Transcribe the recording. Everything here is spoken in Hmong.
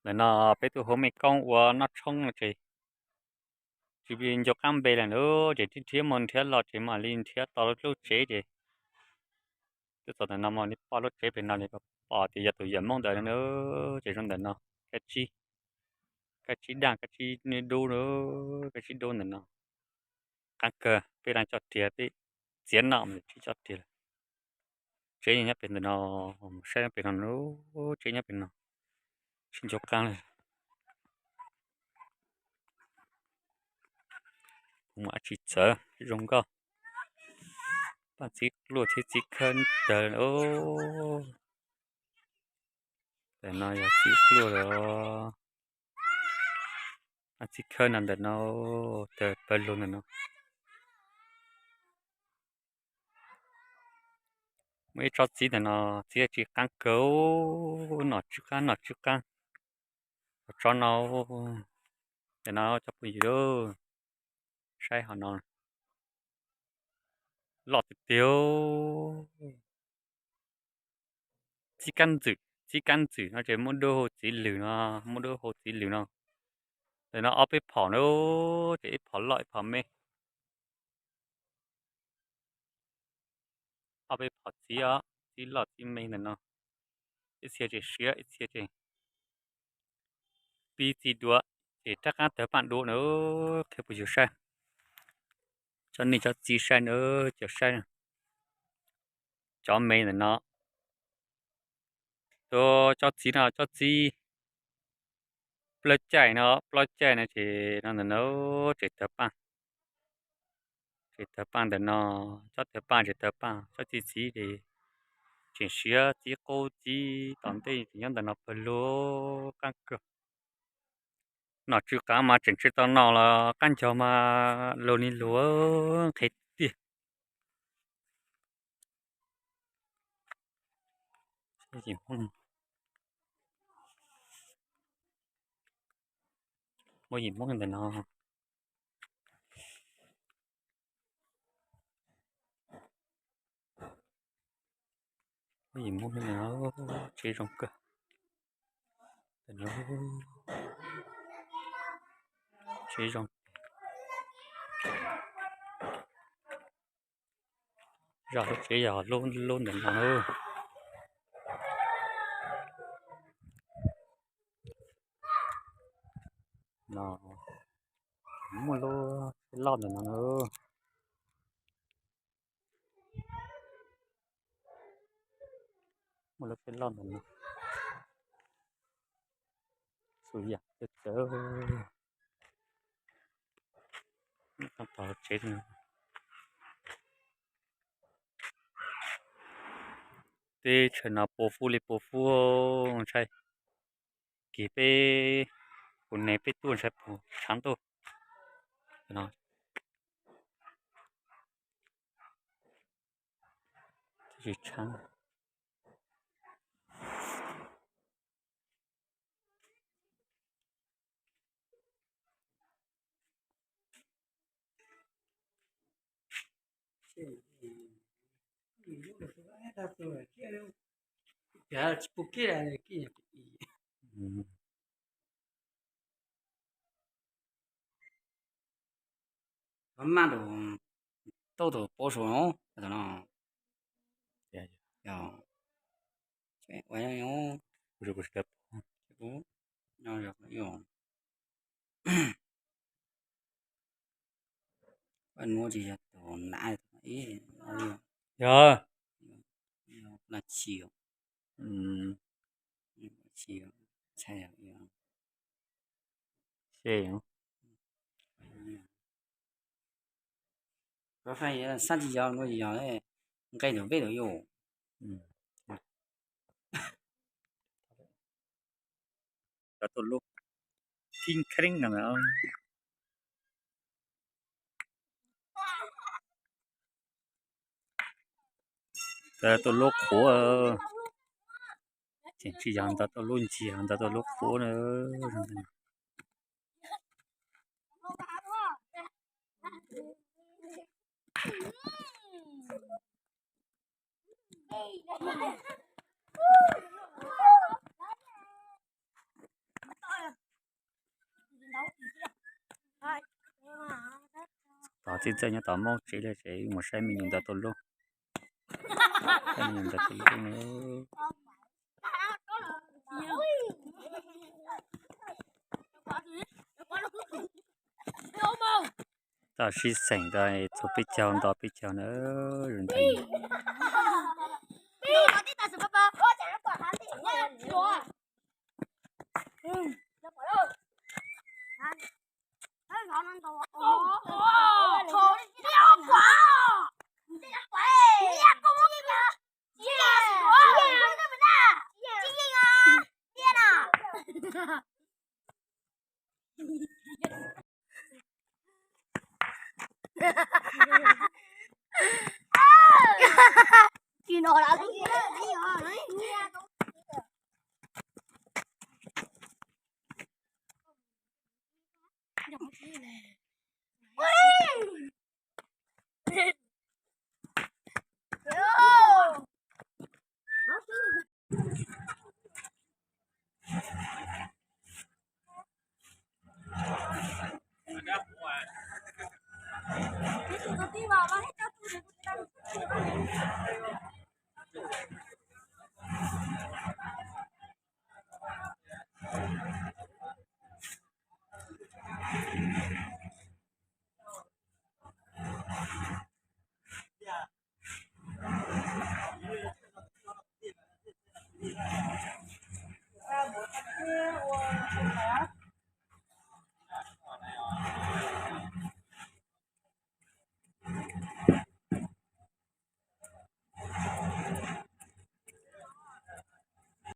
Ntawm no peb tuaj hu mej koob ua noj tshoob no ces tsis nco qab npe lawm na, ces nrhiav mus nrhiav los ces mam li nrhiav tau lub tsev ces tuaj txog ntawm no mam li pom lub tsev pem no li, pom tias yog tus yawm Hmoob ntawd na, ces zoo ntawm no, kab tsib, kab tsib daj, kab tsib dub, kab tsib dub ntawm no. Qab kawg, peb leej coj riag, peb txiav noj mas tsis coj riag lawm. Tsev nyob pem ntawm no, saib nyob pem no, tsev nyob pem no, tsis nco qab li. Kuv mus dab tsi txawv zoo nkauj. Paj txiv luaj thiab txiv khawb tawg. Ntawm no yog txiv luaj lawm. Paj txiv khawb no ntawm no, tawg pawg lug ntawm no. Muaj ib tsob txiv ntawm no, txiv tsis qaab kawg, nom tsw qaab, nom tsw qaab. Tsob no, ntawm no cov phooj ywg, saib hov no, loj tiag tiag. Txiv kab ntxwm, txiv kab ntxwm no ces muaj dua hu txiv lwm no, muaj dua hu txiv lwm no. Ntawm no ob peb phom na, ces ib phom loj ib phom me. Ob peb phom txiv os, txiv loj txiv me ntawm no. Ib txhia ces siav, ib txhia ces pib txiv dua, ces rov qab tawg paaj dua na, qhia phooj ywg saib. Tsob nej tsob txiv saib na, cov saib. Cov me ntawm no, tsob txiv no tsob txiv plaub caij no, plaub caij no ces no ntawm no tseem tawg paaj, tseem tawg paaj ntawm no, tsob tawg paaj tseem tawg paaj, tsob txiv txiv ces tseem siav, txiv qub txiv tom ntej tseem nyob ntawm no pawg lug qaab kawg. Nom tsw qaab mas tseem tsi tau noj los qaab ncaug mas lug li lug, nqhis tiag. Muaj yim Hmoob ntawm no, muaj yim Hmoob ntawm no, tsev zoo kawg. Tsev zoo. Zaj lub tsev yog lub, lub ntawm no. No, muaj lub tsheb loj ntawm no. Muaj lub tsheb loj ntawm no. Xu yam txawv txawv. Tsev, teb chaws no puas fub li puas fub, ntshai kis peb, kuv ne peb tuaj ntshai puas tshav ntuj no. Tsis tshav. Maj tus tauj tus pab saum no, no. Yog, Sab tsis yog, yog nqe tus vej tus yus. Ntawd tuaj lub khib kheeb no. Ntawd tuaj lub qhuav, tseem tsis yog ntawd tuaj lub nciag, ntawd tuaj lub qhuav na. Txij txawj nyob tom Moob tsev li ces mus saib me nyuam ntawd tus lub, saib me nyuam ntawd tus lub na. Tau sib xeem tau txug peb caug nto peb caug na, zoo ntawd.